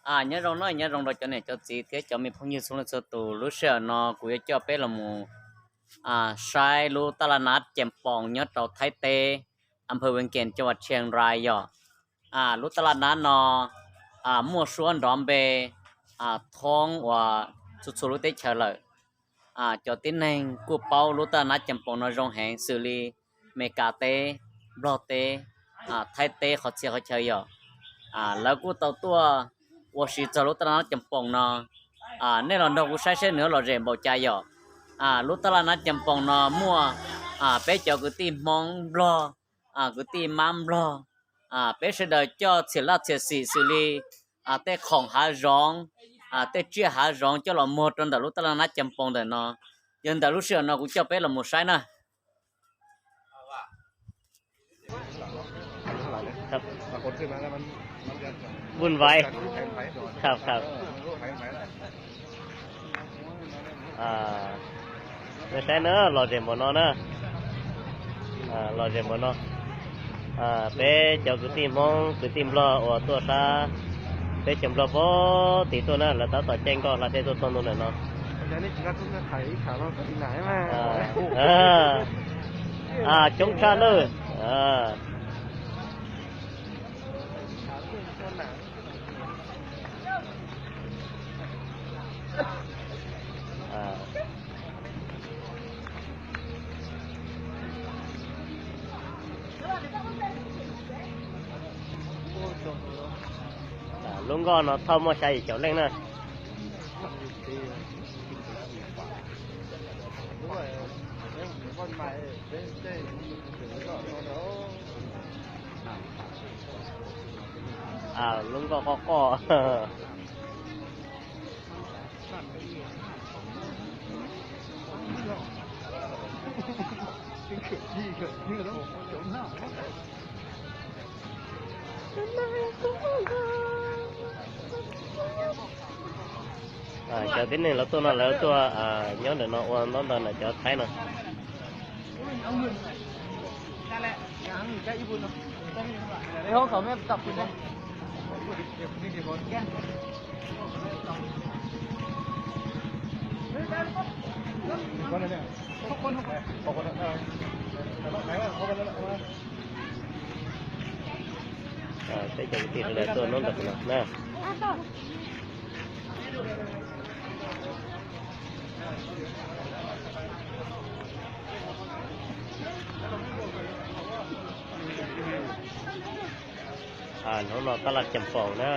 Nyob zoo no, nyob zoo rau cov niam cov txiv thiab cov me phooj ywg txhua leej txhua tus. Lub sij hawm no kuv yuav coj peb los mus saib lub taj laj nab Cees Poos nyob rau Thaib teb, a pha Vees Kees, caj vas Tsheej Rais yom. Lub taj laj nab no muaj suab nrov npe thoob uas txhua txhua lub teb chaws lawm. Cov tib neeg kuj paub lub taj laj nab Cees Poos no zoo heev, xws li Meskas teb, Nplog teb, Thaib teb qhov txhia qhov chaw yom. Lawv kuj tau tuaj ua si txog lub taj laj nab Cees Poos no. Nej los nrog kuv saib seb nws lom zem npaum cas yom. Lub taj laj nab Cees Poos no muaj peb cov kwv tij Hmoob, Nplog, kwv tij Mab, Nplog, peb sawv daws coj txhia laj txhia xim xws li tej khoom hav zoov, tej tsiaj hav zoov coj los muag rau ntawm lub taj laj nab Cees Poos ntawm no. Yog ntawd lub sij hawm no kuv coj peb los mus saib na. Vun vai. Saib na, lom zem npaum no na. Lom zem npaum no. Peb cov kwv tij Hmoob kwv tij Nplog uas tuaj sab teb chaws Nplog pem tid tuaj na, lawv tab tom caij nkoj hla dej tuaj txog ntua ntawm no. Coob tshaj nawb. Lub nkoj no thauj muaj xya yim caum leej na. Lub nkoj qoj qoj. Cov tib neeg lawv tuaj no lawv tuaj nyob ntawm no ua ntaub ntawv ntawm cov Thaib no. Peb cov kwv tij sawv daws tuaj nub ntawm no na. Hnub no taj laj Cees Poos na.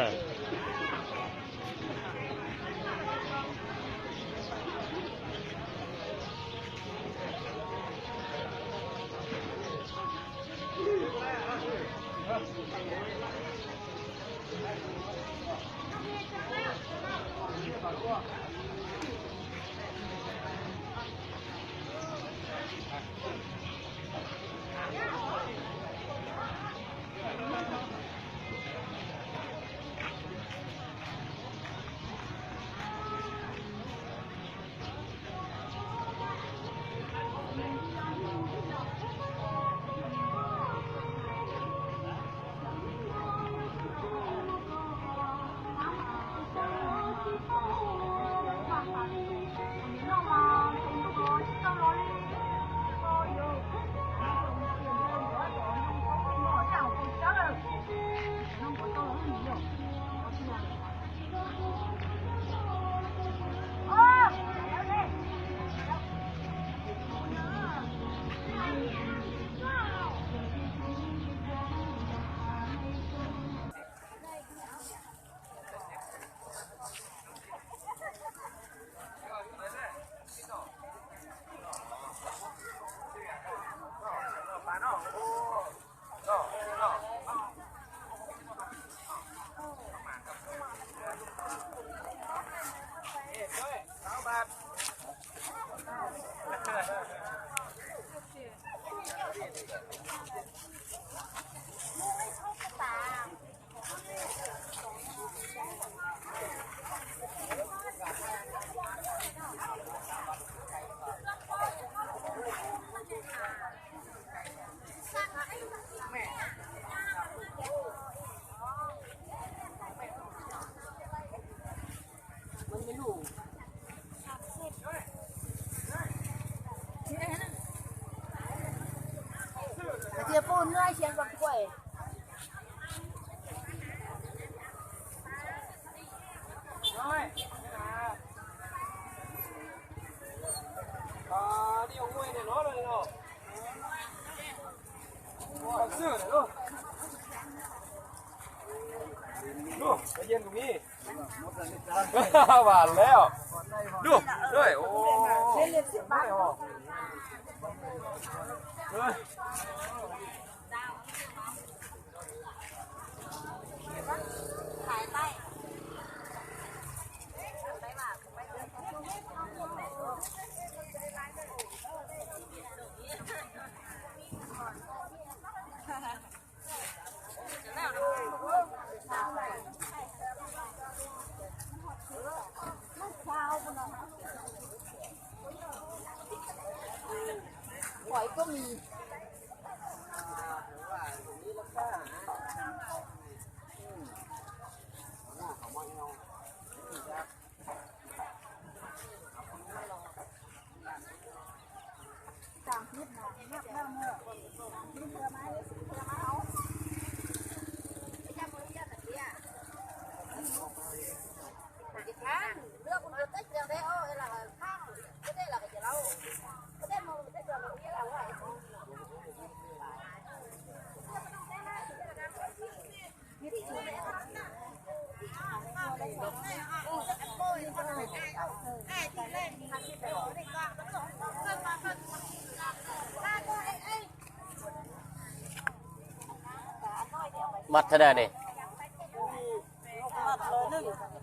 Mat thế nào này?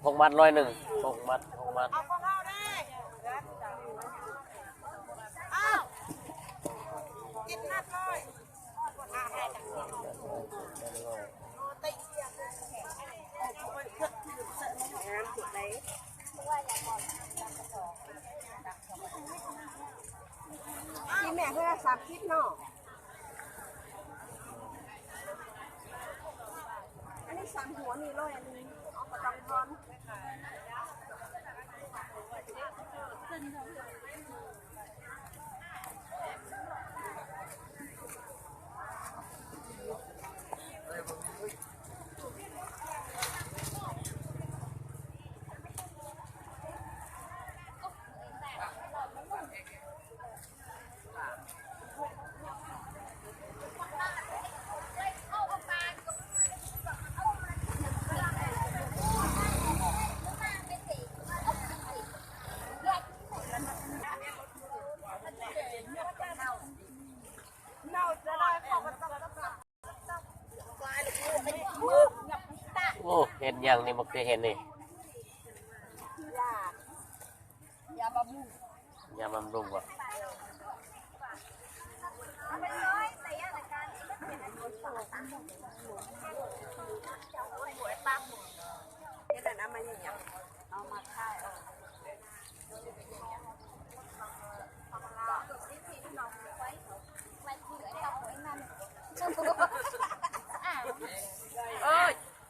Không mat loi nừng, không mat, không mat. Ib me hwj xav kib no. Ib me xav huv ni loj, ob pov tau thon. Ua, hen nyang ni mas kev hen ni. Nyam mam lug as. Nws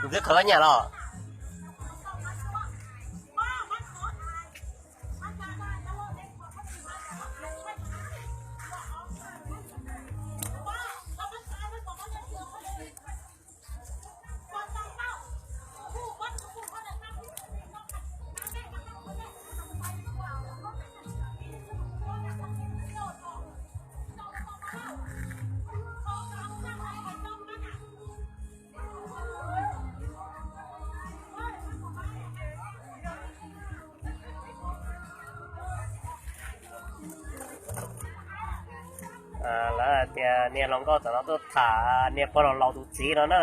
twb qhwv nyam los. Lawv tias niag hluas nkauj tom no tuaj tham niag pog laus laus tus txiv no na.